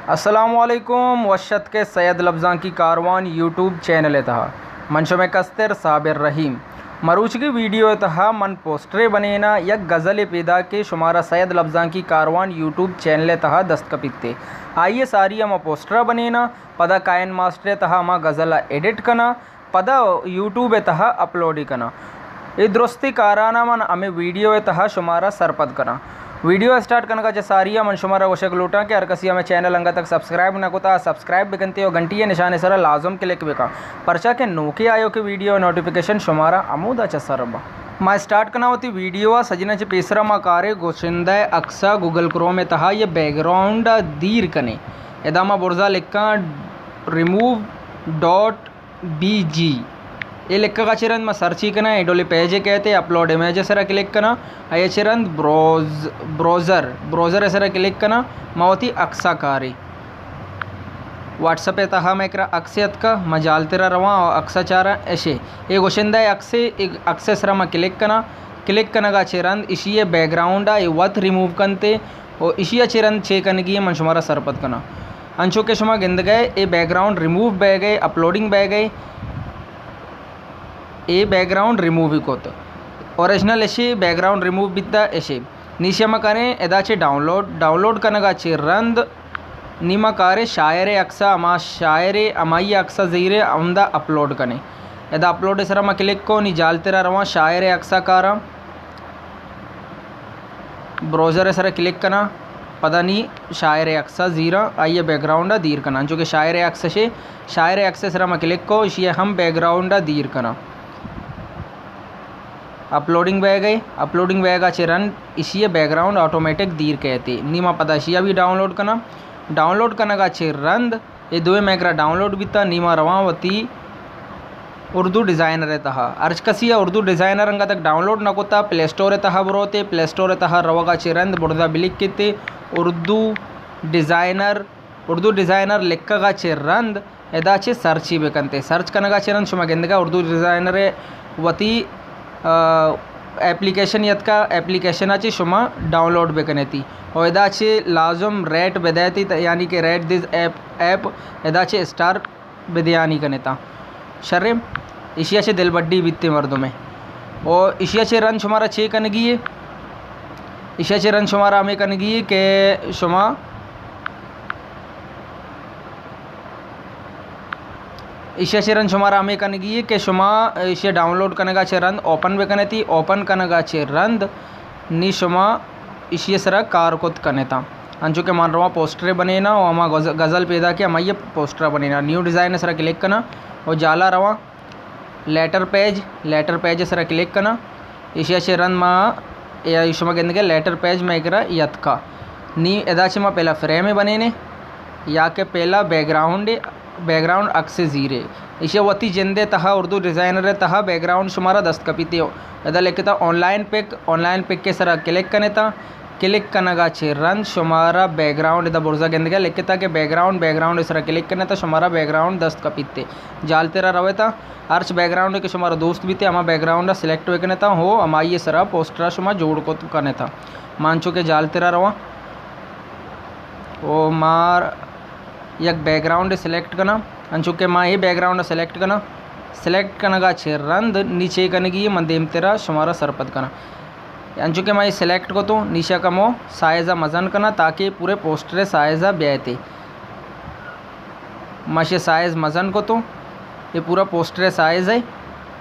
السلام علیکم، وش اتکے سید لبزانکی کاروان یوٹیوب چینل ءِ تہا۔ من شمئے کستر صابر رحیم۔ مروچگی ویڈیو ءِ تہا من پوسٹرے بنینا، یک غزلے پیداکے شمارا سید لبزانکی کاروان یوٹیوب چینل ءِ تہا دست کپیتے۔ آئی ءِ ساری ءَ ما پوسٹرا بنینا، پدا کائن ماسٹر ءِ تہا ما غزل ءَ ایڈٹ کنا، پدا یوٹیوب ءِ تہا اپلوڈ کناں۔ اے درستیں کاراناں من ہمے ویڈیو ءِ تہا شمارا سرپد کناں۔ ویڈیو ءِ سٹارٹ کنگا چہ ساری ءَ من شمارا گوشگ لوٹاں کہ ہر کسی ہمے چینل انگت تک سبسکرائب نہ کتا، سبسکرائب بکنتے و گھنٹی ءِ نشان ءِ سرا لازم کلک بکن، پرچا کہ نوکیں آیوکیں ویڈیو ءِ نوٹیفیکیشن شمارا ہمودا چہ سر با۔ ما سٹارٹ کناں وتی ویڈیو ءَ۔ سجناں چہ پیسرا ما کارے گشندہ ءِ عکس ءَ گوگل کروم ءِ تہا یہ بیک گراؤنڈ ءَ دیر کنیں۔ ادا ما برزا لکھاں ریموو ڈاٹ بی جی۔ اے لکھگا چہ رند ما سرچی کناں، اے ڈولیں پیجے کئیت، اپلوڈ امیج ءِ سرا کلک کناں، آئی ءَ چہ رند بروز-، بروزر، بروزر ءِ سرا کلک کناں، ما وتی عکس ءَ کاریں۔ واٹس ایپ ءِ تہا مئے کرا عکسے اتکا، ما جالترا رواں و عکس ءَ چاراں، اشے۔ اے گشندہ ءِ عکسے، اے عکس ءِ سرا ما کلک کناں، کلک کنگا چہ رند اشی ءِ بیک گراؤنڈ ءَ اے وت ریموو کنتے۔ و ایشی ءَ چہ رند چے کنگی ایں من شمارا سرپد کناں۔ انچو کہ شما گندگئے اے بیک گراؤنڈ ریموو بیگئے، اپلوڈنگ بیگئے، اے بیک گراؤنڈ ریموو کت۔ اوریجنل اشی، بیک گراؤنڈ ریموو بیتا اشی۔ نی شما کنیں ادا چہ ڈاؤنلوڈ، ڈاؤنلوڈ کنگا چہ رند نی ما کاریں شاعر ءِ عکس ءَ، ہما شاعر ءِ ہمائی عکس ءَ زیریں ہمدا اپلوڈ کنیں۔ ادا اپلوڈ ءِ سرا ما کلک کو، نی جالترا رواں شاعر ءِ عکس ءَ کاراں۔ بروزر ءِ سرا کلک کناں، پدا نی شاعر ءِ عکس ءَ زیراں، آئی ءِ بیک گراؤنڈ ءَ دیر کناں، انچو کہ شاعر ءِ عکس اشے، شاعر ءِ عکس ءِ سرا ما کلک کو، اشی ءِ ہم بیک گراؤنڈ ءَ دیر کناں۔ اپلوڈنگ بیگئے، اپلوڈنگ بیگا چہ رند اشی ءِ بیک گراؤنڈ آٹومیٹک دیر کئیت۔ نی ما پدا اشی ءَ بھی ڈاؤنلوڈ کناں، ڈاؤنلوڈ کنگا چہ رند اے دوئیں مئے کرا ڈاؤنلوڈ بیتا، نی ما رواں وتی اردو ڈیزائنر ءِ تہا۔ ہرچ کسی ءَ اردو ڈیزائنر انگت تک ڈاؤنلوڈ نہ کتا، پلے اسٹور ءِ تہا بروتے، پلے اسٹور ءِ تہا روگا چہ رند برزا بلکھتے اردو ڈیزائنر، اردو ڈیزائنر لکھگا چہ رند ادا چہ سرچی بکنتے۔ سرچ کنگا چہ رند شما گندگا اردو ڈیزائنر ءِ وتی، آ، اپلیکیشن یتکا، اپلیکیشن ءَ چہ شما ڈاؤنلوڈ بکنیتی۔ و ادا چہ لازم ریٹ بدیتی، یعنی کہ ریٹ دس ایپ، ایپ ادا چہ اسٹار بدیانی کنیتا۔ شریں، ایشی ءَ چہ دلبڈی بیتے مردمے۔ و ایشی ءَ چہ رند شمارا چے کنگی ایں؟ ایشی ءَ چہ رند شمارا ہمے کنگی ایں کہ شما ایشی ءَ چہ رند شمارا ہمے کنگی ایں کہ شما ایشی ءَ ڈاؤنلوڈ کنگا چہ رند اوپن بکنیتی، اوپن کنگا چہ رند نی شما ایشی ءِ سرا کار کت کنیتا۔ انچو کہ من رواں پوسٹرے بنینا و ہما غز-، غزل پیداکے ہمائی ءِ پوسٹرا بنینا۔ نیو ڈیزائن ءِ سرا کلک کناں و جالا رواں۔ لیٹر پیج، لیٹر پیج ءِ سرا کلک کناں۔ ایشی ءَ چہ رند ما، اے شما گندگے لیٹر پیج مئے کرا یتکا۔ نی ادا چہ ما پہلا فریمے بنینے یا کہ پہلا بیک گراؤنڈے، بیک گراؤنڈ عکسے زیرے۔ ایشی ءَ وتی جندے تہا، اردو ڈیزائنر ءِ تہا بیک گراؤنڈ شمارا دست کپیتے۔ ادا لکھتا on line pick, on line پک ءِ سرا کلک کنیتا۔ کلک کنگا چہ رند شمارا بیک گراؤنڈ ادا برزا گندگا لکھتا کہ بیک گراؤنڈ، بیک گراؤنڈ ءِ سرا کلک کنیتا شمارا بیک گراؤنڈ دست کپیتے۔ جالترا رویتا۔ ہرچ بیک گراؤنڈے کہ شمارا دوست بیتے، ہما بیک گراؤنڈ ءَ سلیکٹ بکنتا، ہو ہمائی ءِ سرا پوسٹر ءَ شما جوڑ کت کنتا۔ ما انچو کہ جالترا رواں، او ما یک بیک گراؤنڈے سلیکٹ کناں، انچو کہ ما اے بیک گراؤنڈ ءَ سلیکٹ کناں۔ سلیکٹ کنگا چہ رند نی چے کنگی ایں، من دیمترا شمارا سرپد کناں۔ انچو کہ ما اے سلیکٹ کتو، نی شا کمو سائز ءَ مزن کناں تاکہ پورے پوسٹر ءِ سائز ءَ بیایتے۔ ما ایشی سائز مزن کتو، اے پورا پوسٹر ءِ سائز ایں۔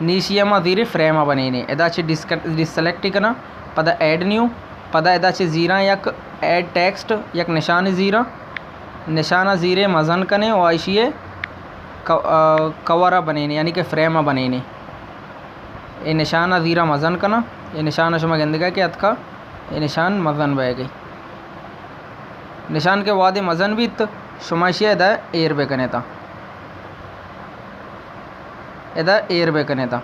نی ایشی ءَ ما زیرے فریم ءَ بنینے۔ ادا چہ ڈس-، ڈس سلیکٹ کناں، پدا ایڈ نیو، پدا ادا چہ زیراں یک ایڈ ٹیکسٹ، یک نشانے زیراں، نشان ءَ زیرے مزن کنے و ایشی ءِ کو-، آ، کور ءَ بنینے، یعنی کہ فریم ءَ بنینے۔ اے نشان ءَ زیراں مزن کناں، اے نشان ءَ شما گندگا کہ اتکا، اے نشان مزن بئیگے۔ نشان کہ وہدے مزن بیت، شما ایشی ءَ ادا ایر بکنیتا۔ ادا ایر بکنیتا۔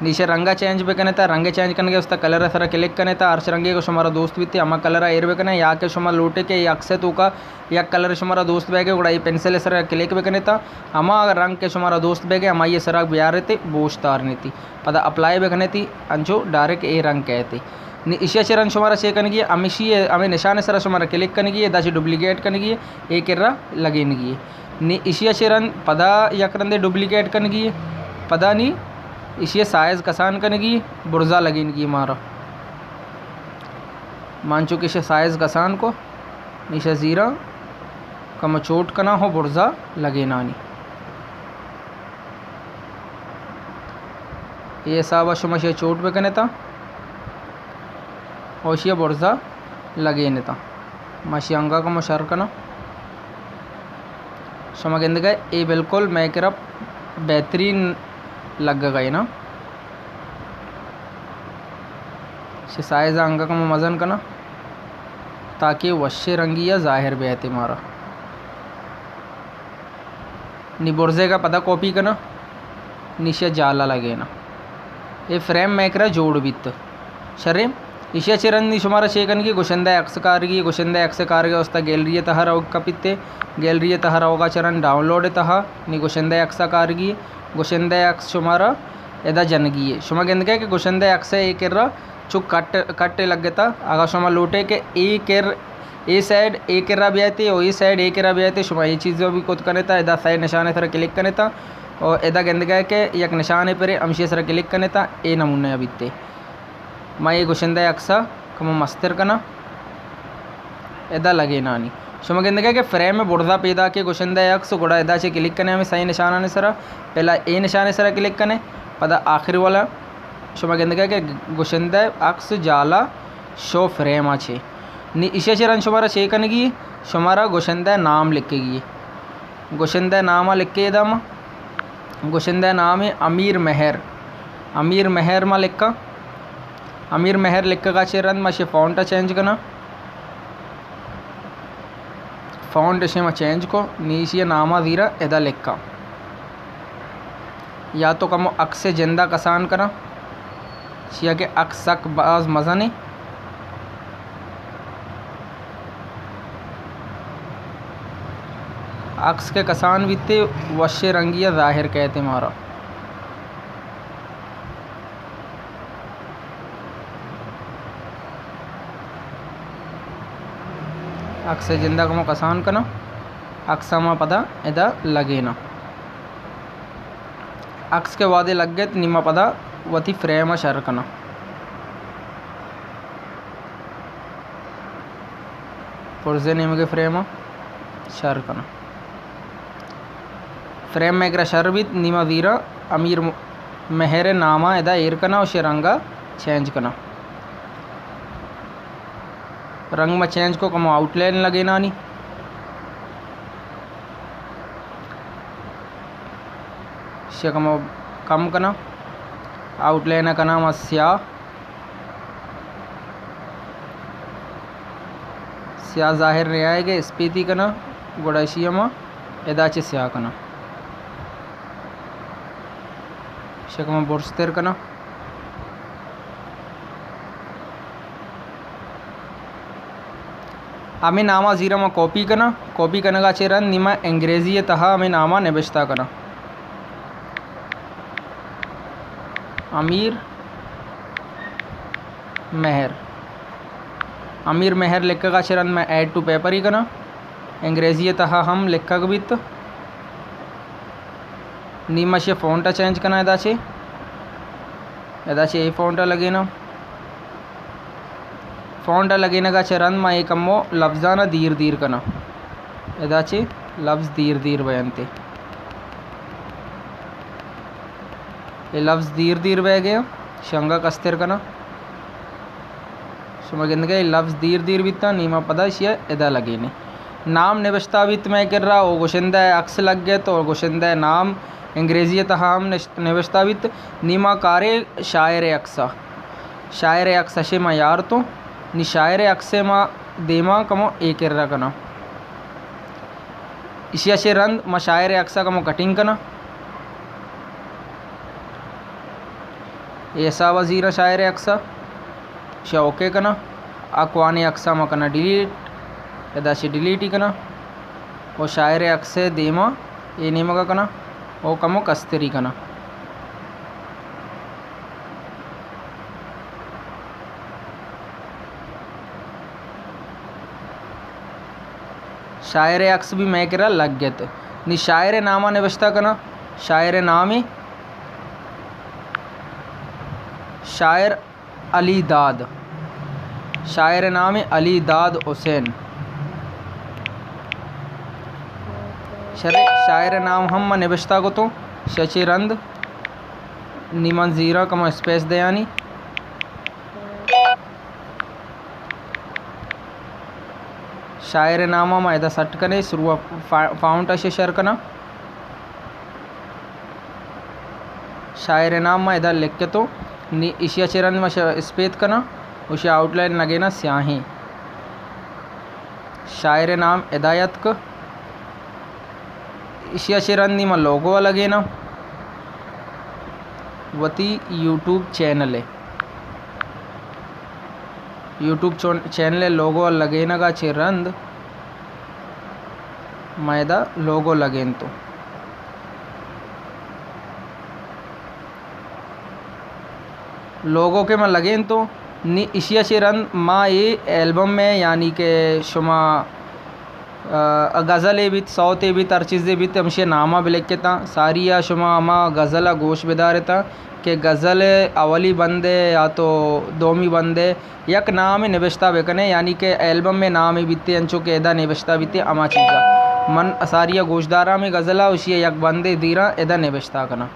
نی ایشی ءِ رنگ ءَ چینج بکنیتا، رنگ ءِ چینج کنگے واستا کلر ءِ سرا کلک کنیتا، ہرچ رنگے کہ شمارا دوست بیت، ہما کلر ءَ ایر بکنے، یا کہ شما لوٹے کہ اے عکس ءِ توکا یک کلر شمارا دوست بیگے، گڑا اے پنسل ءِ سرا کلک بکنیتا، ہما رنگ کہ شمارا دوست بیگے، ہمائی ءِ سرا بیارتے، بوشتارنیتی۔ پدا اپلائی بکنیتی، انچو ڈائریکٹ اے رنگ کئیتی۔ نی ایشی ءَ چہ رند شمارا چے کنگی، ہمیشی ءَ، ہمے نشان ءِ سرا شمارا کلک کنگی، ادا چہ ڈپلیکیٹ کنگی، اے کرا لگینگی۔ نی ایشی ءَ چہ رند پدا یک رندے ڈپلیکیٹ کنگی، پدا نی ایشی ءِ سائز کسان کنگی، برزا لگینگی مارا۔ من چو کہ ایشی ءِ سائز کسان کو، ایشی ءَ زیراں کمو چوٹ کناں ہو برزا لگینانی۔ اے حساب ءَ شما ایشی ءَ چوٹ بکنتا و ایشی ءَ برزا لگینتا۔ ما ایشی ءَ انگا کمو شر کناں۔ شما گندگا اے بالکل مئے کرا بہترین لگگا نا۔ ایشی ءِ سائز ءَ انگا کمو مزن کناں تاکہ وشیں رنگی ءَ ظاہر بیت مارا۔ نی برزے کا پدا کاپی کناں، نی ایشی ءَ جالا لگیناں۔ اے فریم مئے کرا جوڑ بیت۔ شریں، ایشی ءَ چہ رند نی شمارا چے کنگی، گشندہ عکس کارگی، گشندہ عکس کارگی واسطہ گیلری ءِ تہا روگ کپیت۔ گیلری ءِ تہا روگا چہ رند ڈاؤن لوڈ ءِ تہا نی گشندہ عکس کارگی، گشندہ عکس شمارا ادا جنگی ہے۔ شما گندگے کہ گشندہ عکس ءِ اے کرا چو کٹ، کٹ لگتا۔ اگاں شما لوٹے کہ اے کر، اے سائیڈ اے کرا بیاتے او اے سائیڈ اے کرا بیاتے، شما اے چیز بھی کت کنتا، ادا سائیڈ نشان ءِ سرا کلک کنتا او ادا گندگا کہ یک نشانے پرے، ہمشی ءِ سرا کلک کنتا، اے نمونہ بیتے۔ ما اے گشندہ عکس ءَ کمو مستر کناں۔ ادا لگینانی۔ شما گندگا کہ فریم برزا پیداک ہے گشندہ عکس، گڑا ادا چہ کلک کنے ہمے سئیں نشانانی سرا، پہلا اے نشانے سرا کلک کنے، پدا آخر والا۔ شما گندگا کہ گشندہ عکس جالا شو فریم ءَ چہ۔ نی ایشی ءَ چہ رند شمارا چے کنگی، شمارا گشندہ نام لکھگی۔ گشندہ نام ءَ لکھے ادا ما۔ گشندہ نام ہے امیر مہر۔ امیر مہر ما لکھاں۔ امیر مہر لکھگا چہ رند ما ایشی فونٹ ءَ چینج کناں۔ فونٹ ایشی ما چینج کو، نی ایشی نام ءَ زیراں ادا لکھاں۔ یا تو کمو عکس ءِ جندا کسان کناں۔ چیا کہ عکس سک باز مزن ہے۔ عکس کہ کسان بیتے وشیں رنگی ءَ ظاہر کئیت مارا۔ عکس ءِ جندا کمو کسان کناں۔ عکس ءَ ما پدا ادا لگیناں۔ عکس کہ وہدے لگت، نی ما پدا وتی فریم ءَ شر کناں۔ برزے نیمگے فریم ءَ شر کناں۔ فریم مئے کرا شر بیت، نی ما زیراں امیر م-، مہر ءِ نام ءَ ادا ایر کناں و ایشی رنگ ءَ چینج کناں۔ رنگ ما چینج کو، کمو آؤٹ لائن لگینانی۔ ایشی کمو کم کناں۔ آؤٹ لائن ءَ کناں ما سیاہ۔ سیاہ ظاہر نہ آئیگے، اسپیتی کناں، گڑا ایشی ما ادا چہ سیاہ کناں۔ ایشی ما برزتر کناں۔ ہمے نام ءَ زیراں ما کاپی کناں۔ کاپی کنگا چہ رند نی ما انگریزی ءِ تہا ہمے نام ءَ نبشتہ کناں۔ امیر مہر۔ امیر مہر لکھگا چہ رند ما ایڈ ٹو پیپر ئی کناں۔ انگریزی ءِ تہا ہم لکھگ بیت۔ نی ما ایشی فونٹ ءَ چینج کناں ادا چہ۔ ادا چہ اے فونٹ ءَ لگیناں۔ فونٹ ءَ لگینگا چہ رند ما اے کمو لبزاں ءَ دیر دیر کناں۔ ادا چہ لبز دیر دیر بینت۔ اے لبز دیر دیر بئیگے، ایشی انگا کستر کناں۔ شما گندگے اے لبز دیر دیر بیتاں، نی ما پدا ایشی ءَ ادا لگینیں۔ نام نبشتہ بیت مئے کرا، او گشندہ ءِ عکس لگت، او گشندہ ءِ نام انگریزی ءِ تہا ہم نش-، نبشتہ بیت۔ نی ما کاریں شاعر ءِ عکس ءَ۔ شاعر ءِ عکس اشے ما یارتوں۔ نی شاعر ءِ عکس ءَ ما دیما کمو اے کرا کناں۔ ایشی ءَ چہ رند ما شاعر ءِ عکس ءَ کمو کٹنگ کناں۔ اے حساب ءَ زیراں شاعر ءِ عکس ءَ۔ ایشی ءَ اوکے کناں۔ آ کوہنیں عکس ءَ ما کناں ڈیلیٹ۔ ادا چہ ڈیلیٹ ئی کناں۔ او شاعر ءِ عکس ءِ دیما اے نیمگ ءَ کناں۔ او کمو کستری کناں۔ شاعر ءِ عکس بھی مئے کرا لگت۔ نی شاعر ءِ نام ءَ نبشتہ کناں۔ شاعر ءِ نام ءَ شاعر علی داد۔ شاعر ءِ نام ءَ علی داد حسین۔ شر-، شاعر ءِ نام ہم من نبشتہ کتوں۔ شچی رند نی من زیراں کمو اسپیس دیانی۔ شاعر ءِ نام ءَ ما ادا سٹ کنیں، سروا فا-، فاؤنٹ ءَ شر کناں۔ شاعر ءِ نام ما ادا لکھتوں، نی ایشی ءَ چہ رند ما ش-، اسپیت کناں، ایشی آؤٹ لائن لگیناں سیاہیں۔ شاعر ءِ نام ادا اتک۔ ایشی ءَ چہ رند نی ما لوگو ءَ لگیناں۔ وتی یوٹیوب چینل ءِ، یوٹیوب چون-، چینل ءِ لوگو ءَ لگینگ ءَ چہ رند ما ادا لوگو لگینتوں۔ لوگو کہ ما لگینتوں، نی ایشی ءَ چہ رند ما اے البم ءِ، یعنی کہ شما، آ، غزلے بیت، سوتے بیت، ہر چیزے بیت، ہمشی ءِ نام ءَ بلکتاں۔ ساری ءَ شما ہما غزل ءَ گوش بدارتاں کہ غزل ءِ اولی بند ءِ یا تو دومی بند ءِ یک نامے نبشتہ بکنے، یعنی کہ البم ءِ نامے بیتے، انچو کہ ادا نبشتہ بیتے، ہما چیزا۔ من ساری ءَ گوشداراں ہمے غزل ءَ، ایشی ءِ یک بندے دیراں ادا نبشتہ کناں۔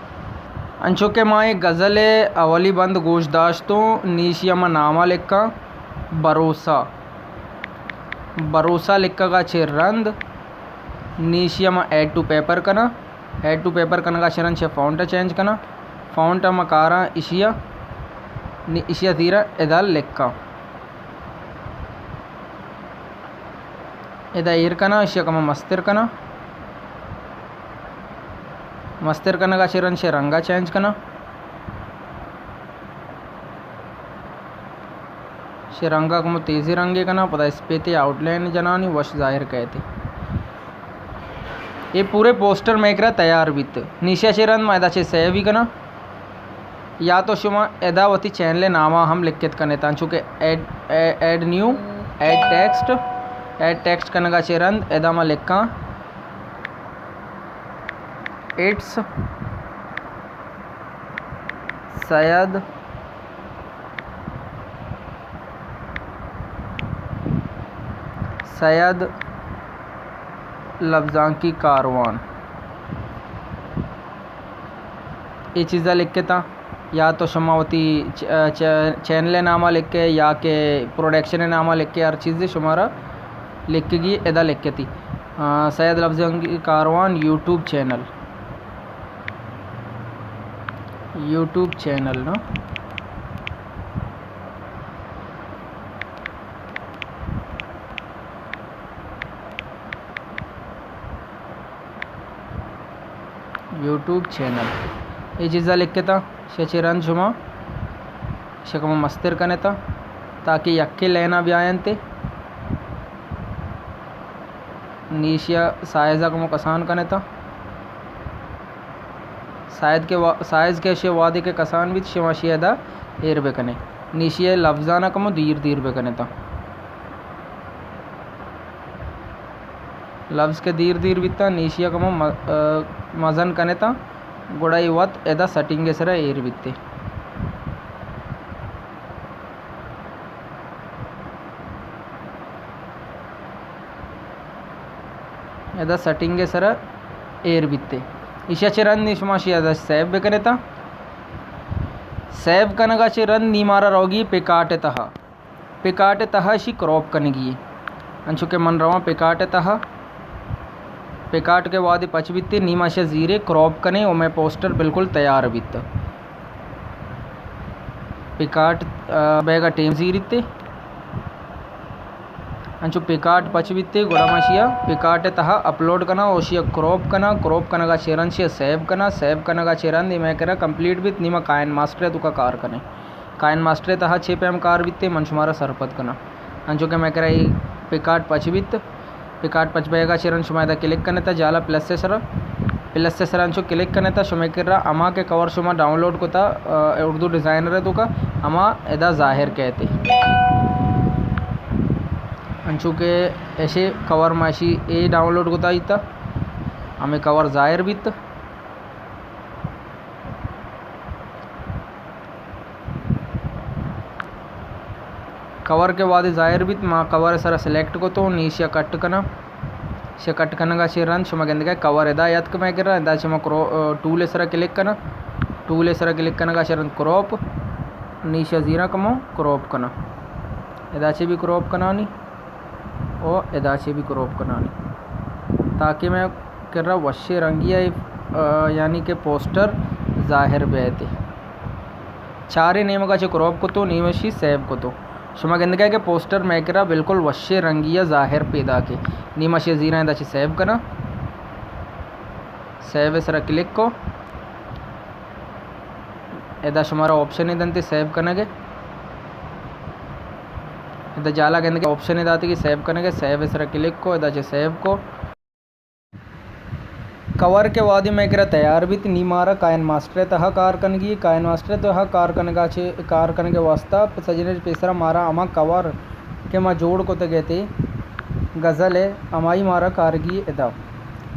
انچو کہ ما اے غزل ءِ اولی بند گوش داشتوں، نی ایشی ءَ ما نام ءَ لکھاں بھروسہ۔ بھروسہ لکھگ ءَ چہ رند نی ایشی ءَ ما ایڈ ٹو پیپر کناں۔ ایڈ ٹو پیپر کنگ ءَ چہ رند چہ فونٹ ءَ چینج کناں۔ فونٹ ءَ ما کاراں ایشی ءَ، نی ایشی ءَ زیراں ادا لکھاں۔ ادا ایر کناں، ایشی ءَ کمو مستر کناں۔ مستر کنگ ءَ چہ رند چہ رنگ ءَ چینج کناں۔ چہ رنگ ءَ کمو تیزی رنگے کناں، پدا اسپیتے آؤٹ لائن جنانی وش ظاہر کئیت۔ اے پورے پوسٹر مئے کرا تیار بیت۔ نی ایشی ءَ چہ رند ما ادا چہ سیو ہی کناں۔ یا تو شما ادا وتی چینل ءِ نام ءَ ہم لکھت کنیت، انچو کہ ایڈ، اے-، add new, add text, add text کنگ ءَ چہ رند ادا ما لکھاں، اٹس سید، سید لبزانکی کاروان۔ اے چیزا لکھتاں۔ یا تو شما وتی چ-، چ-، چینل ءِ نام ءَ لکھے یا کہ پروڈکشن ءِ نام ءَ لکھے، ہر چیزے شمارا لکھگی ادا لکھتی۔ آ، سید لبزانکی کاروان یوٹیوب چینل، یوٹیوب چینل نا۔ YouTube channel. اے چیزا لکھتا، شہ چہ رند شما شہ کمو مستر کنتا تاکہ یکے لائنا بیاینت۔ نی ایشیا سائزا کمو کسان کنتا۔ سائز کہ وا-، سائز کہ شہ وہدے کہ کسان بیت، شما شہ ادا ایر بکنے۔ نی ایشیا لفظانا کمو دیر دیر بکنتا۔ لبز کہ دیر دیر بیتاں، نی ایشیا کمو م-، ء، مزن کنتاں، گڑا اے وت ادا سیٹنگ ء سرا ایر بیتے۔ ادا سیٹنگ ء سرا ایر بیتے۔ ایشیا چہ رند نی شما شی ادا سیو بکنتاں۔ سیو کنگا چہ رند نی مارا روگی پکارٹ ء تہا۔ پکارٹ ء تہا اشی کراپ کنگی۔ انچو کہ من رواں پکارٹ ء تہا۔ پکارٹ کہ وہدے پچ بیتے، نی ما اشی زیرے کراپ کنے و مئے پوسٹر بالکل تیار بیت۔ پکارٹ، آ، بیگا ٹیم زیریتے۔ انچو پکارٹ پچ بیتے، گڑا ما اشیا پکارٹ ء تہا اپلوڈ کناں و اشیا کراپ کناں۔ کراپ کنگا چہ رند اشیا سیو کناں۔ سیو کنگا چہ رند اے مئے کرا کمپلیٹ بیت، نی ما کائن ماسٹر ء توکا کار کنے۔ کائن ماسٹر ء تہا چے پیم کار بیت، من شمارا سرپد کناں۔ انچو کہ مئے کرا اے پکارٹ پچ بیت، پکارٹ پچ بیگا چہ رند شما ادا کلک کنتا جالا پلس ء سرا، پلس ء سرا انچو کلک کنتا شمئے کرا ہما کہ کور شما ڈاؤنلوڈ کتا، ا، اردو ڈیزائنر ء توکا، ہما ادا ظاہر کئیت۔ انچو کہ ایشی کور ما ایشی اے ڈاؤنلوڈ کتا ایتا، ہمیں کور ظاہر بیت۔ کور کے وہدے ظاہر بیت، ما کور سرا سلیکٹ کتو، نی ایشیا کٹ کناں۔ ایشیا کٹ کنگا چہ رند شما گندگا کور ادا یاتک مئے کرا، ادا چہ ما کرو-، ٹول سرا کلک کناں۔ ٹول سرا کلک کنگا چہ رند کراپ، نی ایشیا زیراں کمو کراپ کناں۔ ادا چہ بھی کراپ کنانی۔ او ادا چہ بھی کراپ کنانی، تاکہ مئے کرا وشیں رنگی ء، آ، یعنی کہ پوسٹر ظاہر بیت۔ چاریں نیمگا چہ کراپ کتو، نی ما ایشی سیو کتو۔ شما گندگا کہ پوسٹر مئے کرا بالکل وشیں رنگی ء ظاہر پیداک۔ نی ما ایشی زیراں ادا چہ سیو کناں۔ سیو سرا کلک کو۔ ادا شمارا آپشن دنتے سیو کنگے۔ ادا جالا گندگے آپشن داتے کہ سیو کنگے، سیو سرا کلک کو، ادا چہ سیو کو۔ کور کے وہدے مئے کرا تیار بیت، نی مارا کائن ماسٹر تہا کار کنگی، کائن ماسٹر تہا کار کنگا چہ، کار کنگے واسطہ سجنے پیسرا مارا ہما کور کہ ما جوڑ کتگے تے غزل ہے، ہمائی مارا کارگی ادا۔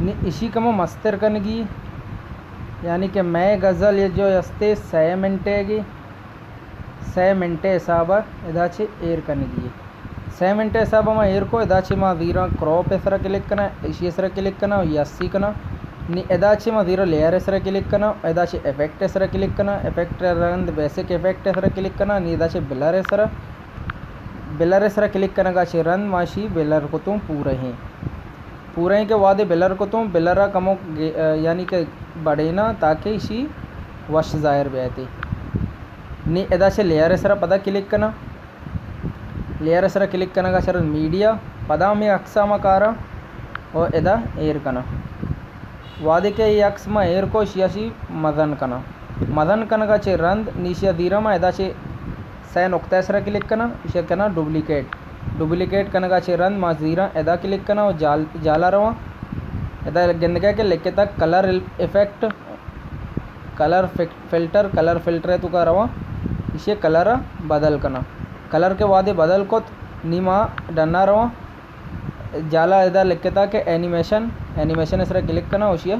نی ایشی کمو مستر کنگی، یعنی کہ مئے غزل یہ جو استے سئے منٹے گی، سئے منٹے حساب ء ادا چہ ایر کنگی۔ سئے منٹے حساب ء ما ایر کو، ادا چہ ما زیراں کراپ ء سرا کلک کناں، ایشی ء سرا کلک کناں، یسی کناں۔ نی ادا چہ ما زیراں لیئر ء سرا کلک کناں، ادا چہ افیکٹ ء سرا کلک کناں، افیکٹ ء رند بیسک افیکٹ ء سرا کلک کناں، نی ادا چہ بلر ء سرا، بلر ء سرا کلک کنگا چہ رند ما شی بلر کتوں پورہ ہیں۔ پورہ ہیں کہ وہدے بلر کتوں، بلر ء کمو گے-، یعنی کہ بڑینا تاکہ ایشی وش ظاہر بیاتے۔ نی ادا چہ لیئر ء سرا پدا کلک کناں۔ لیئر ء سرا کلک کنگا چہ رند میڈیا، پدا ہمے عکس ء ما کاراں و ادا ایر کناں۔ وہدے کہ اے عکس ما ایر کو، ایشی ء شی مزن کناں۔ مزن کنگا چہ رند نی ایشی ء زیراں ما ادا چہ سئے نقطہ ء سرا کلک کناں، ایشی ء کناں ڈپلیکیٹ۔ ڈپلیکیٹ کنگا چہ رند ما زیراں ادا کلک کناں و جال، جالا رواں۔ ادا گندگا کہ لکھتا کلر افیکٹ، کلر فک-، فلٹر، کلر فلٹر ء توکا رواں، ایشی کلر ء بدل کناں۔ کلر کے وہدے بدل کت، نی ما ڈنا رواں۔ جالا ادا لکھتا کہ اینیمیشن، اینیمیشن ء سرا کلک کناں، ایشی ء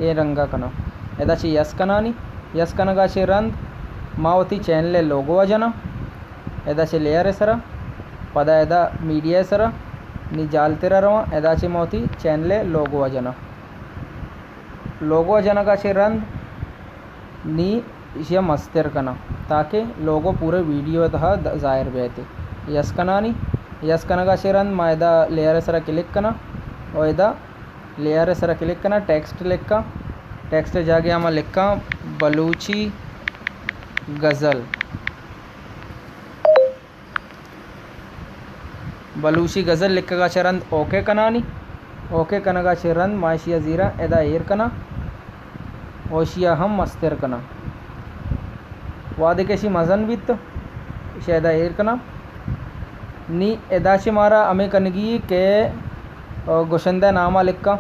اے رنگا کناں۔ ادا چہ یس کنانی، یس کنگا چہ رند ما وتی چینل ء لوگو ء جناں۔ ادا چہ لیئر ء سرا، پدا ادا میڈیا ء سرا، نی جالترا رواں، ادا چہ ما وتی چینل ء لوگو ء جناں۔ لوگو ء جنگا چہ رند نی ایشی ء مستر کناں تاکہ لوگو پورے ویڈیو ء تہا د-، ظاہر بیت۔ یس کنانی، یس کنگا چہ رند ما ادا لیئر ء سرا کلک کناں و ادا لیئر ء سرا کلک کناں، ٹیکسٹ لکھاں، ٹیکسٹ ء جاگہ ء ما لکھاں بلوچی غزل۔ بلوچی غزل لکھگا چہ رند اوکے کنانی۔ اوکے کنگا چہ رند ما ایشی ء زیراں ادا ایر کناں و ایشی ء ہم مستر کناں۔ وہدے کہ ایشی مزن بیت، ایشی ء ادا ایر کناں۔ نی ادا چہ مارا ہمے کنگی کہ، آ، گشندہ نام ء لکھاں۔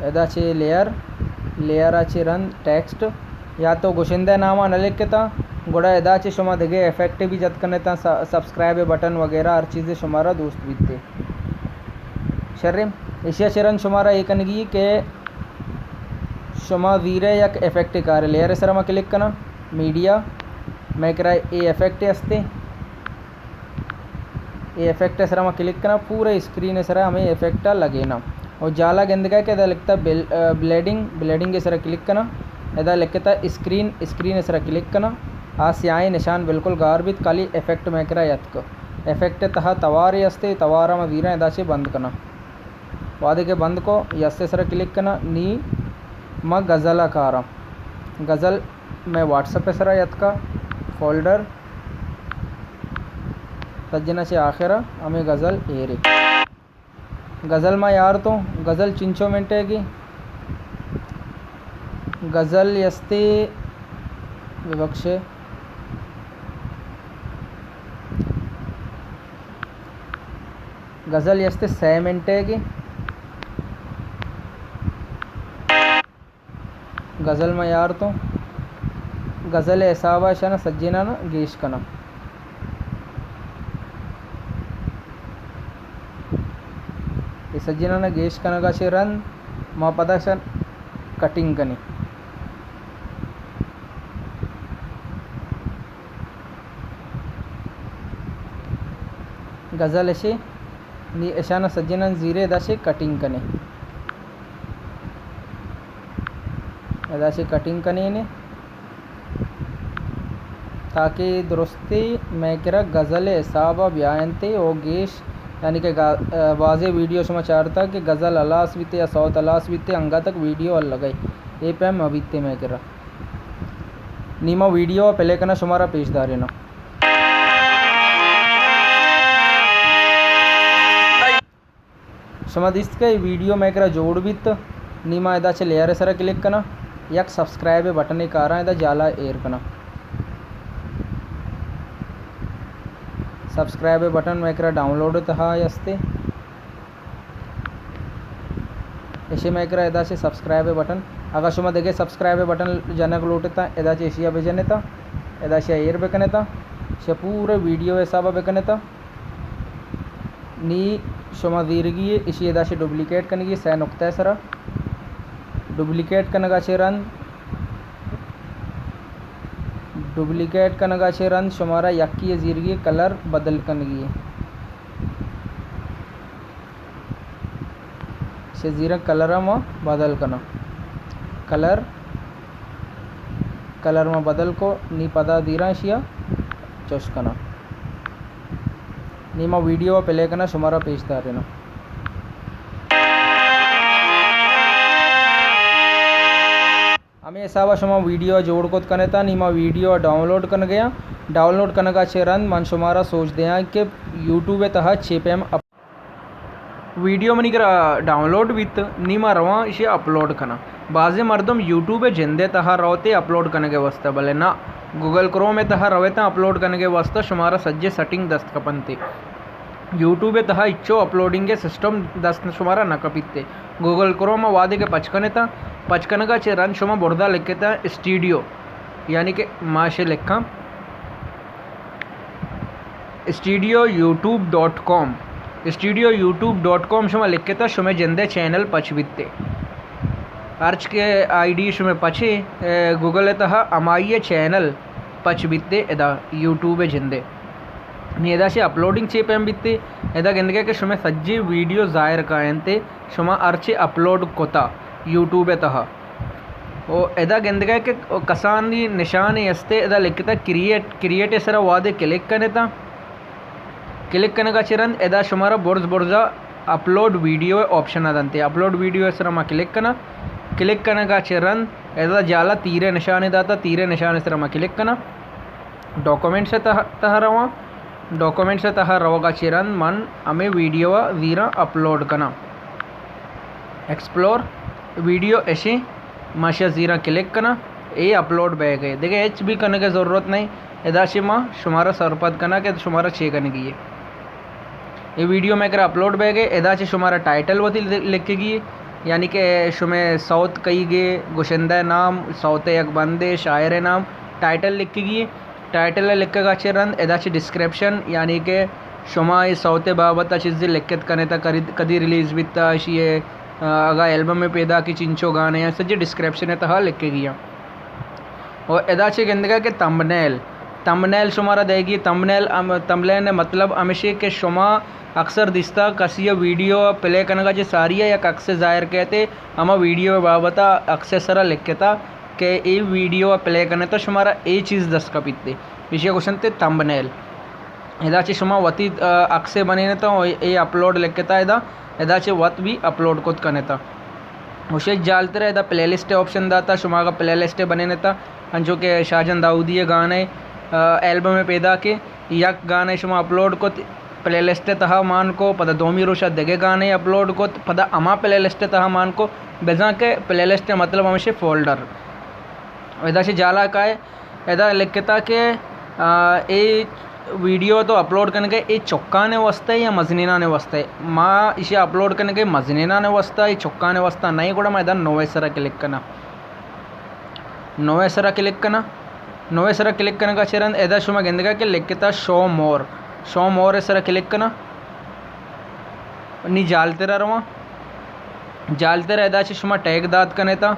ادا چہ لیئر، لیئر ء چہ رند ٹیکسٹ، یا تو گشندہ نام ء نہ لکھتاں، گڑا ادا چہ شما دگہ افیکٹ بھی جت کنتاں، س-، سبسکرائب بٹن وغیرہ ہر چیزے شمارا دوست بیتے۔ شریں، ایشی ء چہ رند شمارا اے کنگی کہ شما زیرے یک افیکٹ کار، لیئر ء سرا ما کلک کناں، میڈیا، مئے کرا اے افیکٹ ہستے۔ اے افیکٹ ء سرا ما کلک کناں، پورے اسکرین ء سرا ہمے افیکٹ ء لگیناں۔ و جالا گندگا کہ ادا لکھتا بل-، آ، بلیڈنگ، بلیڈنگ ء سرا کلک کناں۔ ادا لکھتا اسکرین، اسکرین ء سرا کلک کناں۔ آ سیاہیں نشان بالکل گار بیت، کالی افیکٹ مئے کرا یتک۔ افیکٹ ء تہا توارے استے، توارا ما زیراں ادا چہ بند کناں۔ وہدے کہ بند کو، یس ء سرا کلک کناں، نی ما غزل ء کاراں۔ غزل مئے واٹس ایپ ء سرا یتکا فولڈر، سجنا چہ آخر ء ہمے غزل ایرے۔ غزل ما یار تو، غزل چنچو منٹے گی۔ غزل یستے، ببخشے۔ غزل یستے سئے منٹے گی۔ غزل ما یار تو غزل ء حساب ء اشانا سجینانا گیش کناں۔ اے سجینانا گیش کنگا چہ رند ما پدا شن کٹنگ کنیں۔ غزل اشی، نی اشانا سجینان زیرے ادا چہ کٹنگ کنیں۔ ادا چہ کٹنگ کنیں نے۔ تاکہ درستی مئے کرا غزل ءِ حساب ءَ بیاینت ءُ گیش، یعنی کہ گا-، ءَ، بازیں ویڈیو شما چارتا کہ غزل ہلاس بیت یا صوت ہلاس بیت، انگا تک ویڈیو الگ ءَ اے پیم مہ بیت مئے کرا۔ نی ما ویڈیو ءَ پلے کناں، شمارا پیش داریناں۔ شما دیست کہ اے ویڈیو مئے کرا جوڑ بیت، نی ما ادا چہ لیئر ءِ سرا کلک کناں، یک سبسکرائب ءِ بٹنے کاراں ادا جالا ایر کناں۔ سبسکرائب ءِ بٹن مئے کرا ڈاؤنلوڈ ءِ تہا است۔ اشی مئے کرا ادا چہ سبسکرائب ءِ بٹن، اگاں شما دگہ سبسکرائب ءِ بٹن جنگ لوٹتا، ادا چہ اشیا بجنتا، ادا اشیا ایر بکنتا، اشیا پورے ویڈیو ءِ حسابا بکنتا۔ نی شما زیرگی اشی ادا چہ ڈپلیکیٹ کنگی سئے نقطہ ءِ سرا۔ ڈپلیکیٹ کنگا چہ رند، ڈپلیکیٹ کنگا چہ رند شمارا یکی زیرگی کلر بدل کنگی۔ چہ زیرن کلر ما بدل کناں۔ کلر، کلر ما بدل کو، نی پدا دیراں اشیا چوش کناں۔ نی ما ویڈیو ءَ پلے کناں، شمارا پیش داریناں۔ ہمے حسابا شما ویڈیو ءَ جوڑ کت کنتا، نی ما ویڈیو ءَ ڈاؤنلوڈ کنگیاں۔ ڈاؤنلوڈ کنگا چہ رند من شمارا سوج دیاں کہ یوٹیوب ءِ تہا چے پیم اپ-، ویڈیو منی کرا ڈاؤنلوڈ بیت، نی ما رواں اشی اپلوڈ کناں۔ بازیں مردم یوٹیوب ءِ جندے تہا روتے اپلوڈ کنگے واسطہ، بلے نہ، گوگل کروم ءِ تہا رویتاں اپلوڈ کنگے واسطہ، شمارا سجے سیٹنگ دست کپنتے۔ یوٹیوب ءِ تہا ہچو اپلوڈنگ ءِ سسٹم دست شمارا نہ کپیت۔ گوگل کروم ءَ وہدے کہ پچ کنتا، پچ کنگا چہ رند شما بردا لکھتا اسٹوڈیو، یعنی کہ ما اشی لکھاں studio YouTube dot com. Studio YouTube dot com شما لکھتا، شمے جندے چینل پچ بیتے۔ ہرچ کہ آئی ڈی شمے پچے، اے، گوگل ءِ تہا ہمائی ءِ چینل پچ بیتے ادا یوٹیوب ءِ جندے۔ نی ادا چہ اپلوڈنگ چے پیم بیتے، ادا گندگے کہ شمے سجے ویڈیو ظاہر کاینتے، شما ہرچے اپلوڈ کتا یوٹیوب ءِ تہا۔ او ادا گندگے کہ کسانی نشانے استے، ادا لکھتا کریٹ، کریٹ ءِ سرا وہدے کلک کنتا۔ کلک کنگا چہ رند ادا شمارا برز برزا اپلوڈ ویڈیو ءِ آپشن ءَ دنتے۔ اپلوڈ ویڈیو ءِ سرا ما کلک کناں۔ کلک کنگا چہ رند ادا جالا تیرے نشانے داتا، تیرے نشانے سرا ما کلک کناں۔ ڈاکومنٹس ءِ تہ-، تہا رواں۔ ڈاکومنٹس ءِ تہا روگا چہ رند من ہمے ویڈیو ءَ زیراں اپلوڈ کناں۔ ایکسپلور ویڈیو اشیں، ما اشیا زیراں کلک کناں، اے اپلوڈ بیگے، دگہ ہچ بھی کنگے ضرورت نہیں۔ ادا چہ ما شمارا سرپد کناں کہ شمارا چے کنگی ہے۔ اے ویڈیو مئے کرا اپلوڈ بیگے، ادا چہ شمارا ٹائٹل وتی لکھگی ہے، یعنی کہ شمے صوت کئیگے، گشندہ نام، صوت یک بندے، شاعر نام، ٹائٹل لکھگی ہے۔ ٹائٹل ءَ لکھگا چہ رند ادا چہ ڈسکرپشن، یعنی کہ شما اے صوت ءِ بابت ءَ چیزے لکھت کنیت، کدی، کدی ریلیز بیتا، اشی ءِ، آ، اگاں البم ءِ پیداکی چنچو گانے آں، سجے ڈسکرپشن ءِ تہا لکھگی آں۔ و ادا چہ گندگا کہ تمبنیل، تمبنیل شمارا دئیگی، تمبنیل ہم، تمبنیل ءِ مطلب ہمیشی کہ شما اکثر دیستا کسی ءِ ویڈیو پلے کنگا چہ ساری ءَ یک عکسے ظاہر کئیت، ہما ویڈیو ءِ بابت ءَ عکس ءِ سرا لکھتا کہ اے ویڈیو ءَ پلے کنئے تو شمارا اے چیز دست کپیت۔ ایشی ءَ گوشنت تمبنیل۔ ادا چہ شما وتی، آ، عکسے بنینتا و اے اپلوڈ لکھتا ادا، ادا چہ وت بھی اپلوڈ کت کنتا۔ گوشے جالتر ادا پلے لسٹ آپشن داتا، شما اگا پلے لسٹ بنینتا، انچو کہ شاہجان داؤدی ءِ گانے، آ، البم پیداکے، یک گانے شما اپلوڈ کت، پلے لسٹ ءِ تہا مان کو، پدا دومی روچا دگہ گانے اپلوڈ کت، پدا ہما پلے لسٹ ءِ تہا مان کو، بزاں کہ پلے لسٹ ءِ مطلب ہمیشی فولڈر۔ ادا چہ جالا کائے، ادا لکھتا کہ، آ، اے ویڈیو تو اپلوڈ کنگے اے چکانے واسطے یا مزنینانے واسطے؟ ما ایشی اپلوڈ کنگے مزنینانے واسطے، اے چکانے واسطے نہیں، گڑا ما ادا نوے سرا کلک کناں۔ نوے سرا کلک کناں۔ نوے سرا کلک کنگا چہ رند ادا شما گندگا کہ لکھتا شو مور۔ شو مور سرا کلک کناں۔ نی جالترا رواں۔ جالترا ادا چہ شما ٹیگ دات کنیتا،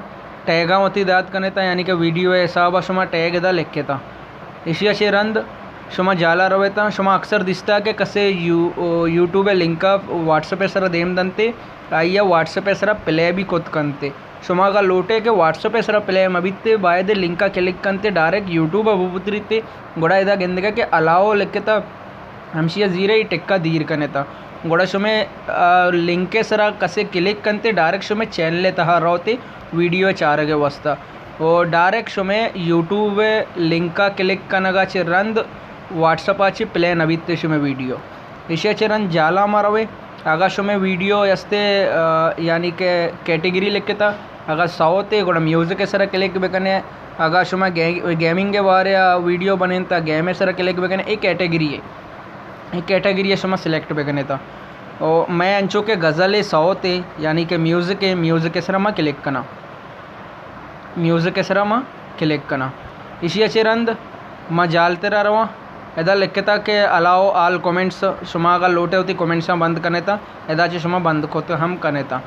ٹیگاں وتی دات کنیتا، یعنی کہ ویڈیو ءِ حساب ءَ شما ٹیگ ادا لکھتا۔ ایشی ءَ چہ رند شما جالا رویتا۔ شما اکثر دیستا کہ کسے یو-، یوٹیوب ءِ لنک ءَ واٹس ایپ ءِ سرا دیم دنتے، آئی ءَ واٹس ایپ ءِ سرا پلے بھی کت کنتے۔ شما اگاں لوٹے کہ واٹس ایپ ءِ سرا پلے مہ بیتے، باید لنک ءَ کلک کنتے، ڈائریکٹ یوٹیوب ءَ بہ بتریتے، گڑا ادا گندگا کہ الاؤ لکھتا، ہمشی ءَ زیرے ای ٹکا دیر کنیتا۔ گڑا شمے، آ، لنک ءِ سرا کسے کلک کنتے، ڈائریکٹ شمے چینل ءِ تہا روتے ویڈیو چارگ ءِ واسطہ۔ او ڈائریکٹ شمے یوٹیوب ءِ لنک ءَ کلک کنگا چہ رند واٹس ایپ ءَ چہ پلے نہ بیتے شمے ویڈیو۔ ایشی ءَ چہ رند جالا ما روے۔ اگاں شمے ویڈیو استے، آ، یعنی کہ کیٹیگری لکھتا، اگاں ساؤتھ ءِ گڑا میوزک ءِ سرا کلک بکنے، اگاں شما گے-، گیمنگ ءِ بارے ءَ ویڈیو بنینتا، گیم ءِ سرا کلک بکنے، اے کیٹیگری ہے۔ اے کیٹیگری ءَ شما سلیکٹ بکنے تا۔ او مئے انچو کہ غزل ءِ ساؤتھ ءِ، یعنی کہ میوزک ءِ، میوزک ءِ سرا ما کلک کناں۔ میوزک ءِ سرا ما کلک کناں۔ ایشی ءَ چہ رند ما جالترا رواں۔ ادا لکھتا کہ الاؤ آل کمنٹس، شما اگاں لوٹے وتی کمنٹساں بند کنیتا، ادا چہ شما بند کت ہم کنیتا۔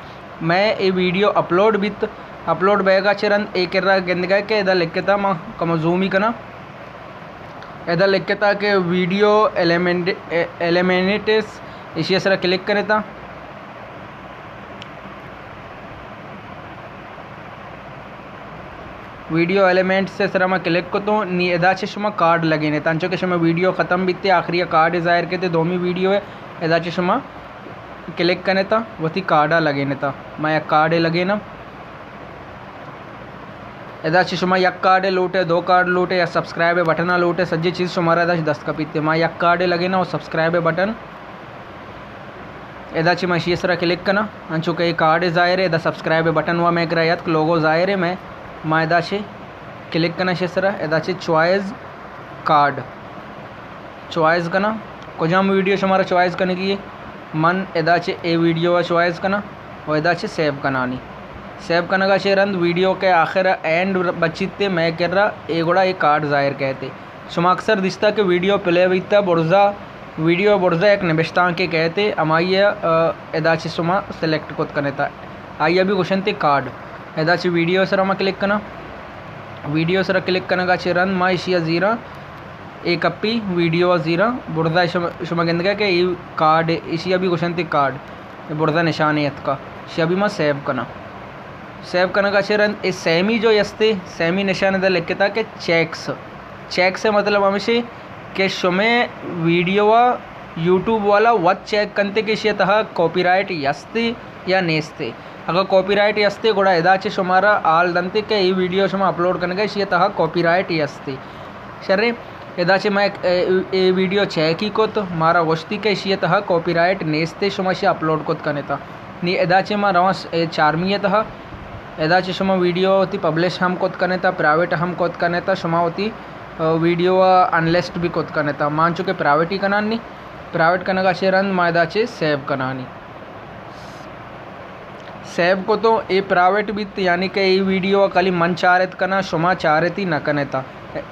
مئے اے ویڈیو اپلوڈ بیت، اپلوڈ بیگا چہ رند اے کرا گندگا کہ ادا لکھتا، ما کمو زومی کناں۔ ادا لکھتا کہ ویڈیو ایلیمنٹ-، ایلیمنٹس، ایشی ءِ سرا کلک کنیتا۔ ویڈیو ایلیمنٹس ءِ سرا ما کلک کتوں، نی ادا چہ شما کارڈ لگینیتا۔ انچو کہ شما ویڈیو ختم بیتے، آخری ءَ کارڈ ظاہر کیتے، دومی ویڈیو ءِ، ادا چہ شما کلک کنیتا، وتی کارڈا لگینیتا۔ ما یک کارڈے لگیناں۔ ادا چہ شما یک کارڈے لوٹے، دو کارڈ لوٹے یا سبسکرائب ءِ بٹنا لوٹے، سجے چیز شمارا ادا چہ دست کپیتے۔ ما یک کارڈے لگیناں و سبسکرائب ءِ بٹن۔ ادا چہ ما ایشی ءِ سرا کلک کناں، انچو کہ اے کارڈ ظاہر ہے، ادا سبسکرائب ءِ بٹن وا مئے کرا یاتک، لوگو ظاہر ہے، مئے، ما ادا چہ کلک کناں ایشی ءِ سرا، ادا چہ چوائز کارڈ۔ چوائز کناں، کجام ویڈیو شمارا چوائز کنگی ہے؟ من ادا چہ اے ویڈیو ءَ چوائز کناں و ادا چہ سیو کنانی۔ سیو کنگا چہ رند ویڈیو کہ آخر اینڈ بچیتے مئے کرا، اے گڑا اے کارڈ ظاہر کہتے۔ شما اکثر دیستا کہ ویڈیو پلے بیتا، برزا، ویڈیو برزا یک نبشتانکے کہتے، ہمائی ءَ، آ، ادا چہ شما سلیکٹ کت کنیتا۔ آئی ءَ بھی گوشنتے کارڈ۔ ادا چہ ویڈیو سرا ما کلک کناں۔ ویڈیو سرا کلک کنگا چہ رند ما ایشی ءَ زیراں۔ اے کپی ویڈیو ءَ زیراں، برزا شما، شما گندگا کہ اے کارڈ، ایشی ءَ بھی گوشنتے کارڈ، اے برزا نشانے اتکا، ایشی ءَ بھی ما سیو کناں۔ سیو کنگا چہ رند اے سیمی جو استے، سیمی نشان ادا لکھتا کہ چیکس۔ چیکس ءِ مطلب ہمشی کہ شمے ویڈیو ءَ یوٹیوب والا وت چیک کنتے کہ ایشی ءِ تہا کاپی رائٹ استے یا نیستے۔ اگاں کاپی رائٹ استے گڑا ادا چہ شمارا حال دنتے کہ اے ویڈیو شما اپلوڈ کنگا، ایشی ءِ تہا کاپی رائٹ استے۔ شریں، ادا چہ ما اے، اے ویڈیو چیک ہی کت، مارا گوشتی کہ ایشی ءِ تہا کاپی رائٹ نیستے، شما ایشی اپلوڈ کت کنیتا۔ نی ادا چہ ما رواں س-، اے چارمی ءِ تہا۔ ادا چہ شما ویڈیو وتی پبلش ہم کت کنیتا، پرائیویٹ ہم کت کنیتا، شما وتی، آ، ویڈیو ءَ انلسٹ بھی کت کنیتا۔ ما انچو کہ پرائیویٹ ہی کنان نی، پرائیویٹ کنگا چہ رند ما ادا چہ سیو کنانی۔ سیو کتوں، اے پرائیویٹ بیت، یعنی کہ اے ویڈیو ءَ کلی من چارت کناں، شما چارتی نہ کنیتا۔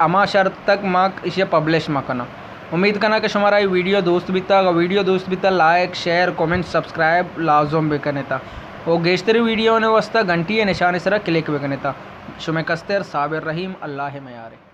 ہما شرط تک ما ایشی ءَ پبلش مہ کناں۔ امید کناں کہ شمارا اے ویڈیو دوست بیتا۔ اگاں ویڈیو دوست بیتا، لائک، شیئر، کمنٹ، سبسکرائب لازم بکنیتا۔ و گیشتری ویڈیو نے واسطہ گھنٹی ءِ نشان ءِ سرا کلک بکنیتا۔ شمے کستر صابر رحیم، اللہ میارے۔